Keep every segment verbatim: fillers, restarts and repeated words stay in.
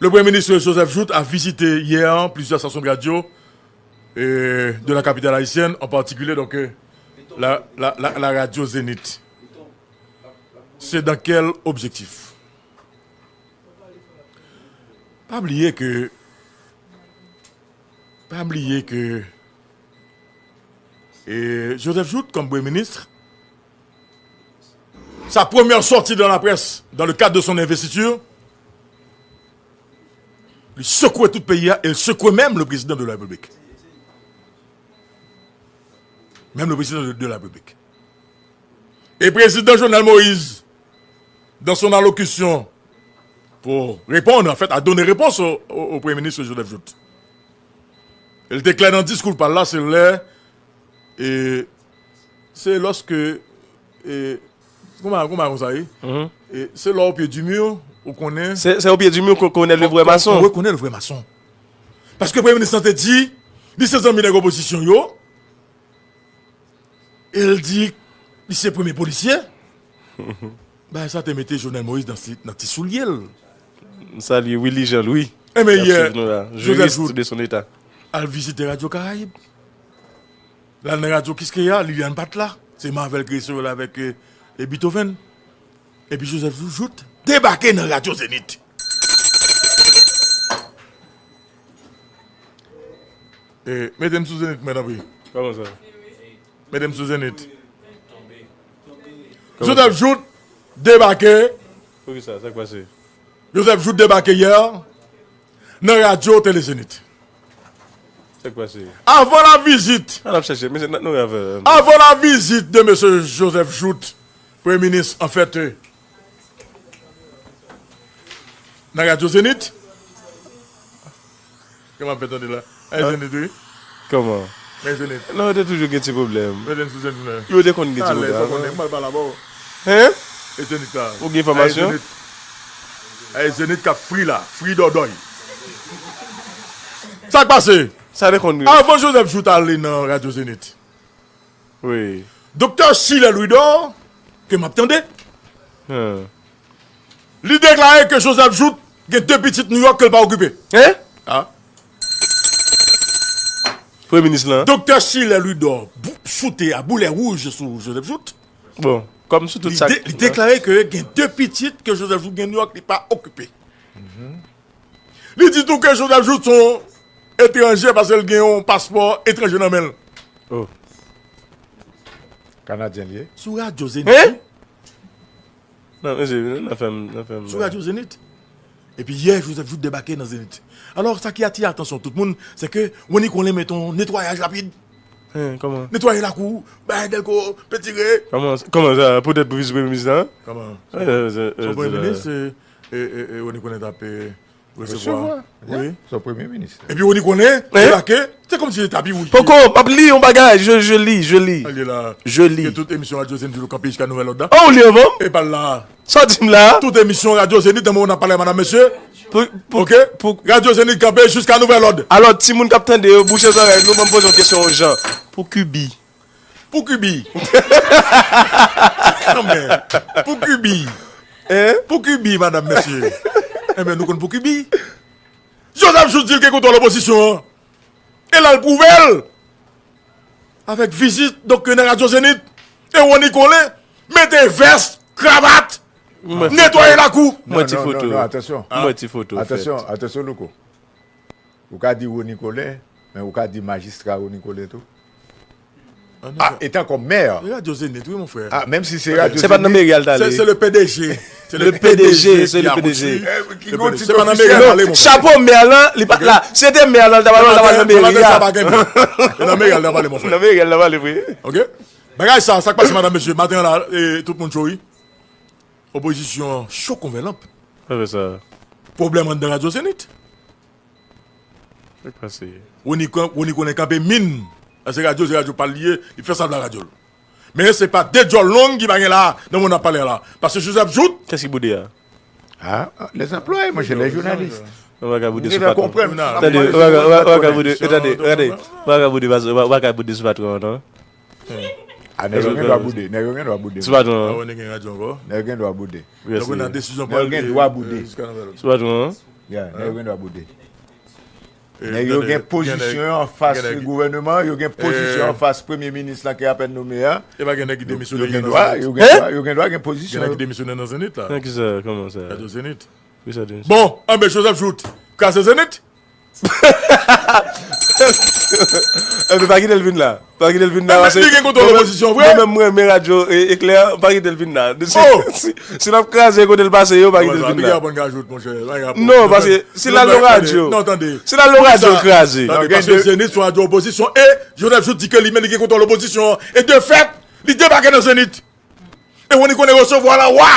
Le Premier ministre Joseph Jouthe a visité hier plusieurs stations de radio euh, de la capitale haïtienne, en particulier donc euh, la, la, la, la radio Zénith. C'est dans quel objectif? Pa bliye ke, pa bliye ke euh, Joseph Jouthe, comme Premier ministre, sa première sortie dans la presse dans le cadre de son investiture, li sekwe tout peyi a e l sekwe menm le président de la République. Menm le président de, de la République. Et président Jovenel Moïse, dans son allocution pour répondre, en fait, à donner réponse au, au, au Premier ministre Joseph Jouthe, li te klè nan diskou pa l la, se lè, e, se lòske, e, kouman, kouman konsa ye? E, se lè au pied du mur, ou konnen. C'est au pied du mur qu'on connaît le vrai maçon. Qu'on reconnaît le vrai maçon. Paske premye minis lan te di, li se zanmi nèg opozisyon yo, e l di, li se premye polisye. Bagay sa te mete Jovenel Moïse nan ti, nan ti soulye l. M salye Willy Jean Louis. Enben yè, Joseph Jouthe al vizite Radio Caraïbe. L al nan radyo Kiskeya, Liliane pa t la. Se Marvel ki resevwa l avèk e, e Beethoven. Epi Joseph Jouthe debake nan radyo Zenith. E, mete m sou Zenith mwen tanpri. Kòman sa? Mete m sou Zenith. Joseph Jouthe debake. Poukisa? Sa k pase? Joseph Jouthe debake yè nan radyo Tele Zenith. Sa k pase? Avant la visite. An ap chèche, mesye, n ap nouri avè. Avant la visite de mesye Joseph Jouthe, premye minis, an fèt, nan radyo Zenith. Kòman ap fè tande la? Ay Zenith, wi. Kòman? Ay Zenith. Non, yo te toujou gen ti pwoblèm. Yo te sou Zenith, men. Yo te konn gen ti pwoblèm. Alèz, sa konnen, m pral pale avè w. Hein? E Zenith la. Ou gen enfòmasyon? Ay Zenith. Ay Zenith k ap fri la, fri dòdòy. Sa k pase? Sa te konn gen. Avan Joseph Jouthe ale nan radyo Zenith. Wi. Doktè Schiller Louidor, ke m ap tande, li deklare ke Joseph Jouthe gen de pitit Nouyòk ke l pa okipe. Hein? Ah. Premye minis lan. Doktè Schiller Louidor bou- choute a boulè wouj sou Joseph Jouthe. Bon, kòm sou tout li sa de- li deklare ke gen de pitit ke Joseph Jouthe gen Nouyòk li pa okipe. Li di tou ke Joseph Jouthe se yon etranje paske l gen yon paspò etranje nan men l. Oh. Kanadyen li ye. Sou radyo Zenith. Hein? Non, mesye, nan fè m, nan fè m. Sou radyo Zenith. Epi yè, Joseph Jouthe debake nan Zenith. Alò, sa ki atire atansyon tout moun, se ke Rony Colin mete yon netwayaj rapid. Hein, kòman? Netwaye lakou, bay Delco, petire. Kòman, kòman sa? Poutèt pou vis premye minis lan? Kòman? Son premye minis, e, e, e, Rony Colin t ap, e, resevwa. Resevwa. Wi. Son premye minis. Epi Rony Colin debake, se kòmsi se tapi wouj. Poko, m ap li yon bagay, je, je li, je li. Al li la. Je li. Ke tout emisyon radyo Zenith yo kanpe jiska nouvèl lòd la. Oh, ou li anvan m? E pa l la. Sa w di m la? Tout emisyon radyo Zenith nan moman n ap pale a madanm mesye. Pou, pou, ok? Pou radyo Zenith kanpe jiska nouvèl lòd. Alò, timoun k ap tande yo, bouche zòrèy nou, ban m poze yon kesyon Jean. Pou Kibi. Pou Kibi. Non, men, pou Kibi. Hein? Pou Kibi, madanm, mesye. Enben, nou konn pou Kibi. Joseph Jouthe di l gen kontwòl opozisyon an. E l al pwouve l. Avèk vizit, donk, nan radyo Zenith. E Rony Colin mete vès, kravat, netwaye lakou. Mwen ti foto. Non, non, non, non, atansyon. Mwen ti foto, fèt. Atansyon, atansyon, Louko. Ou ka di Rony Colin, men ou ka di majistra Rony Colin tou. Ah, etan kòm mè. Radyo Zenith, wi, mon frè. Ah, menm si se radyo Zenith. Se pa nan meri a l t ale. Se, se le P D G. Se le P D G, se le P D G. Ki gon tit ofisye. Se pa nan meri a l ale, mon frè. Chapo mè lan, li pa t la. Si se te mè lan, l ta pral, l ta pral nan meri a. Se nan meri a l ta pale, mon frè. Nan meri a l ta pale, vre. Ok? Bagay sa, sa k pase, madanm, mesye, maten an la, e, tout moun cho, wi. Opozisyon an cho kon vè lanp. Sa vle sa. Pwoblèm anndan radyo Zenith. Sa k pase? Rony Ko-, Rony Colin kanpe min. Paske radyo, se radyo pa l li ye, li fè sa l vle ak radyo l. Men se pa de djòl long ki pa gen la, nan moun ap pale a la. Paske Joseph Jouthe. Kès ki boude a? Ah, les employés, monchè, les journalistes. Ou pa ka boude sou patwon. Tande, ou pa ka, ou pa ka boude, tande, tande. Ou pa ka boude, ou pa ka boude sou patwon an, non. Ah, nèg yo gen dwa boude, nèg yo gen dwa boude. Sou patwon an. Nèg yo gen dwa boude. Nèg yo gen dwa boude. Sou patwon an. Yeah, nèg yo gen dwa boude. Nèg yo gen pozisyon yo anfas gouvènman, yo gen pozisyon anfas premye minis lan ki apèn nome a. E pa gen nèg ki demisyone nan Zenith? Yo gen dwa gen pozisyon. Gen nèg ki demisyone nan Zenith la? Nan ki sa? Kòman sa? Radyo Zenith. Ki sa demisyon? Bon, anben Joseph Jouthe kraze Zenith. Enben pa kite l vin la. Pa kite l vin la. Li gen kontwòl opozisyon vre. Mwen menm mwen renmen radyo Eklè, pa kite l vin la. Si n ap kraze kote l pase yo, pa kite l vin la. Non, paske si l al nan radyo, si l al nan radyo l kraze. Paske Zenith se yon radyo opozisyon e Joseph Jouthe di ke li menm li gen kontwòl opozisyon e de fèt li debake nan Zenith. E Wonny konnen resevwa la wa.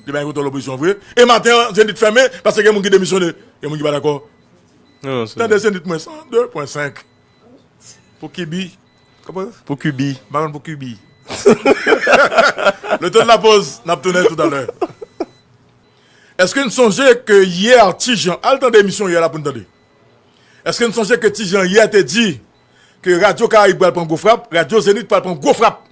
Li bay kontwòl opozisyon vre. E maten an Zenith fèmen paske gen moun ki demisyone. Gen moun ki pa dakò. Tande Zenith mwen san de pwen senk. Pou Kibi. Pou Kibi. M pa konn pou Kibi. Le temps de la pause, n ap tounen toutalè. Èske n sonje ke yè Ti Jan, al tande emisyon yè la pou n tande. Èske n sonje ke Ti Jan yè te di ke Radyo Karayib pral pran gwo frap, Radyo Zenith pral pran gwo frap?